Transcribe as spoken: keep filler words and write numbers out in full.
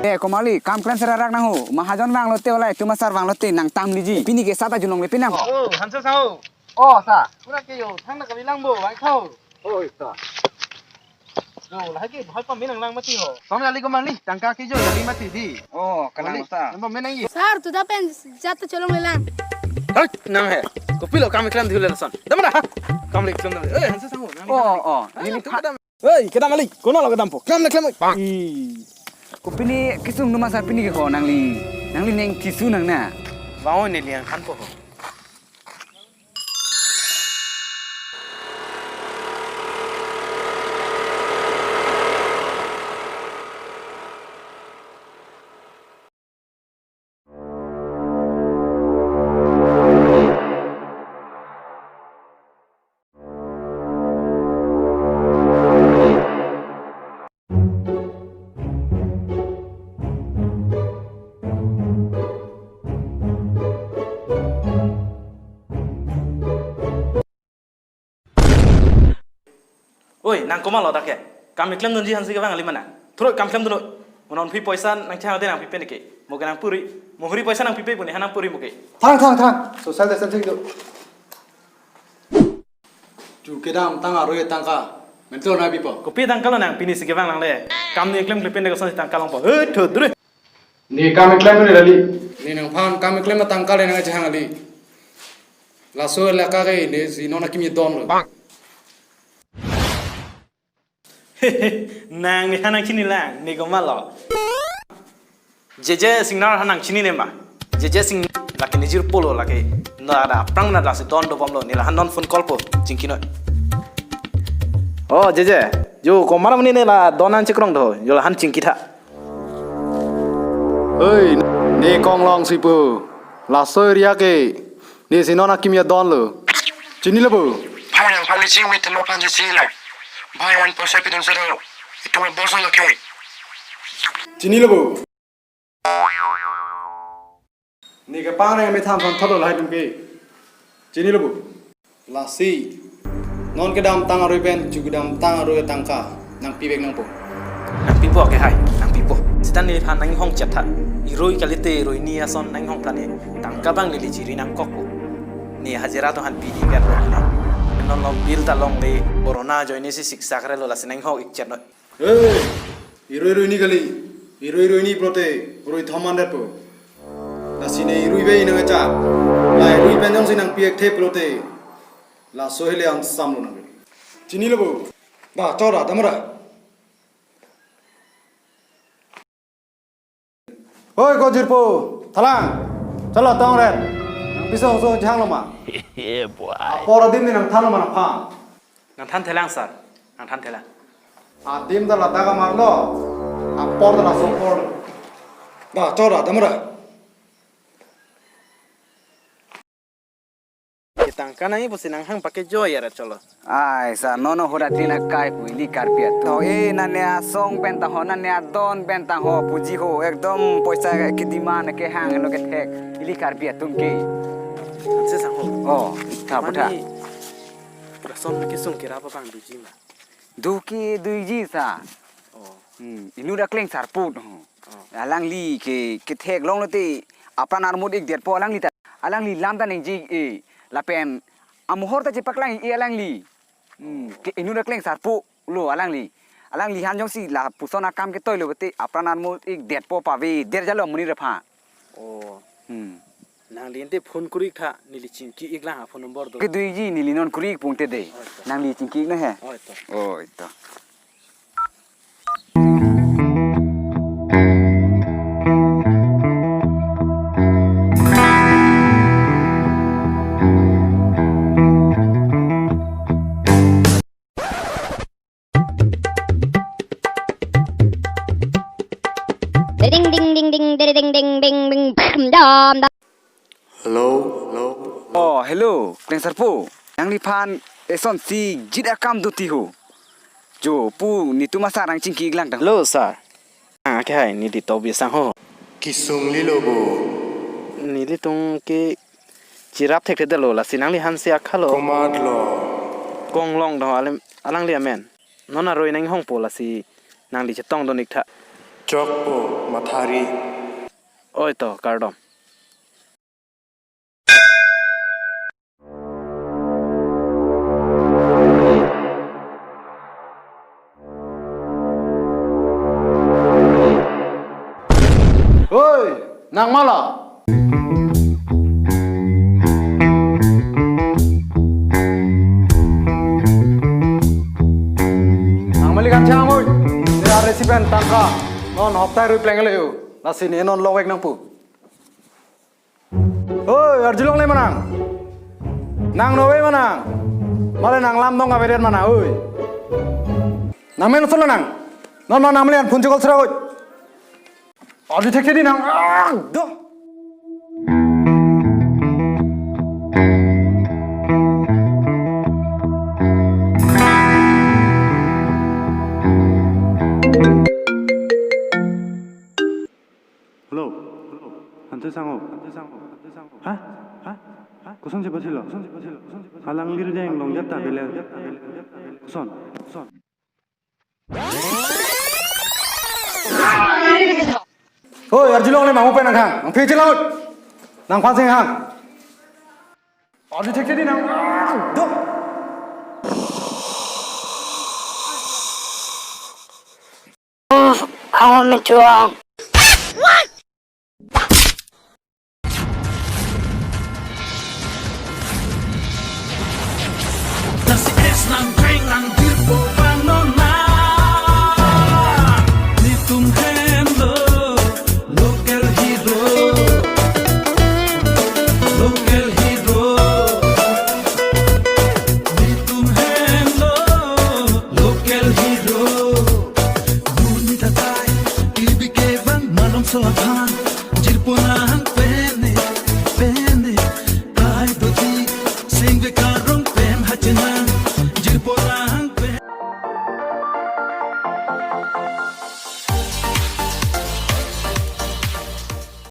Eh, komarli, kam klem serarak nang ho. Mahajon vanglote, ola itum asar vanglote, nangtamliji. Pini ke sata julong le pinang. Oh, Hanse Saho. Oh, sa. Pura ke yo, thang na kami lang bo, bang thau. Oh, sa. Yo, lahai ke, bahal pa menang lang mati ho. Kami ali komarli, tangka ke jo, jali mati di. Oh, kanang sa. Nang pa menang ye. Sir, tuda pen jat cholong lelang. Hei, nang he. Kopilo kam klem dihu le lason. Dam da. Kam le klem dam. Eh, Hanse Saho. Oh, oh. Ini tu kedam. Hei, kedam ali. Kono lo kedam po. Klem na klem. Ih. Kopine kisung numa sar pini ke ho nangli. Nangli neng tisu nang na. Vang neli angkhan po ho. Oi, nang komarlo dak ke? Kam klem dunji Hanse kevang ali mana? Thuroi kam klem dun noi. Mo non phi poisa nangchehang de nangpipe neke. Mo ke nangpuri. Mo huri poisa nangpipe pu ne ha nangpuri mo ke. Thang, thang, thang. Social distancing do. Ju kedamtang aroi tangka. Mentor na bipo. Kopi tangka lo nang pini si kevang lang le. Kam ne klem klepen de koson tangka longpo. He, thodre. Ne kam klem ne lali. Ne nangphan kam klem tangka le nangchehang ali. Laso laka ke ne si non akimi don lo. Nang ne ha nangchini lang, ne komarlo. Jeje Singnar ha nangchini ne ma. Jeje Sing lake ne jirpo lo lake. Na da aphrang na da si don dobom lo, ne la han non phone call po, chingki noi. Oh, Jeje. Jo, komar mani ne la don nangchekrong do, jo la han chingki tha. Hei, ne konglong si pu. Laso area ke. Ne si non akimi adon lo. Chinilo bo. Bhai nangphan ne chingmit lo phan si la. Bhai an poisa pidun sero. Itum boso lo ke. Chinilo bo. Ne kepang ne methang thon thot lo lahai atum ke. Chinilo bo. Lasi. Non kedamtang aroi pen, ju kedamtang aroi tangka. Nangpivek nangpo. Nangpipo ke hai, nangpipo. Seta neliphan nanghong chetha. Iroi kalite iroi ni ason nanghong tane. Tangka bang neli chiri nangkok po. Ne hajira to han pidi gat lo ne. Non long bill ta longle, corona ajoine si siksak re lo lasi nanghong ik chet noi. Hey, irui rui ni kali, irui rui ni pulote, rui thoman det po. Lasi ne irui ve inang acha. La irui pen jongsi nangpi ek the pulote. Laso hele angsam lo nang. Chinilo bo. Ba, chora, damra. Hoi, ko jirpo, thalang. Chalo, tong ren. Nang piso so jang lo ma. Yeah, boy. Apor adim ne nangthan lo ma nangphan. Nangthan thelang, sir. Nangthan thelang. Adim ta ladak amarlo. Apor ta laso apor. Ba, chora, damra. Ketangka nangji pusi nanghang pake joy ara cholo. Ai, sir, nono hura tina kai pu ili Karbi atum. To, eh, nane asong pen ta ho, nane adon pen ta ho, puji ho, ekdom poisa ke demand kehang lo kethek. Ili Karbi atum ke. Hanse Saho. Oh, tha, mane, putha. Lason kesung kera pa bang duji ma. Duke duiji sa. Oh. Hmm, inut akleng sarput. Oh. Alangli ke, ketheklong lote apran armut ik detpo alangli ta. Alangli lam ta ningje ik e. Lapen amohor ta chepaklang ik e alangli. Hmm, ke inut akleng sarpo lo alangli. Alangli han jongsi lapuson akam ketoi lo bete apran armut ik detpo pave der jalo amonit aphan. Oh. Hmm. Nangli ente phone kuri ik tha, neli chingki ik lang a phone number do. Keduiji neli non kuri ik pungte de. Oi to. Nangli chingki ik na he. Oi to. Oi to. Ding ding ding ding ding ding ding ding ding dam dam. Hello, hello. Oh, hello, Kleng Sarpo. Nangliphan eson si jit akam do ti ho. Jo pu netum asar nangchingki ik lang tang. Hello, sir. Ah, ke hai, neli Tobi asang ho. Kesung lilo bo. Nelitum ke chirap thekthedetlo lasi nangli hanse akhalo. Komat lo. Konglong do alim, alangli amen. Non aroi nanghongpo lasi nangli chetong dun ik tha. Chokpo mathari. Oi to, kardom. Oi, nang mala. Nang mali kan chang oi. Dia resipen tangka. Non hoptai rui pleng le yo. Lasi ne non lowek nangpu. Oi, arjulong le manang. Nang nove manang. Male nang lam dong avedet manang, oi. Nang men usul nang. Non non nang melian phone chikol sera, oi. Adi thek di nang. Ah, doh. Hello. Hanse sango. Ha? Ha? Kosonsi pasilo? Alangli ardeng longjat ta bile. Koson. Oi, arjulong le mamu pen nang hang. Nang phe chilot. Nang phansing hang. Adi thek di nang. Doh. Ang mencuang. Nasi es nang peng nang dirpo bang nona. Nitum hem lo, local hero. Local hero. Nitum hem lo, local hero. Muni tatai, ibi ke bang malom so aphan.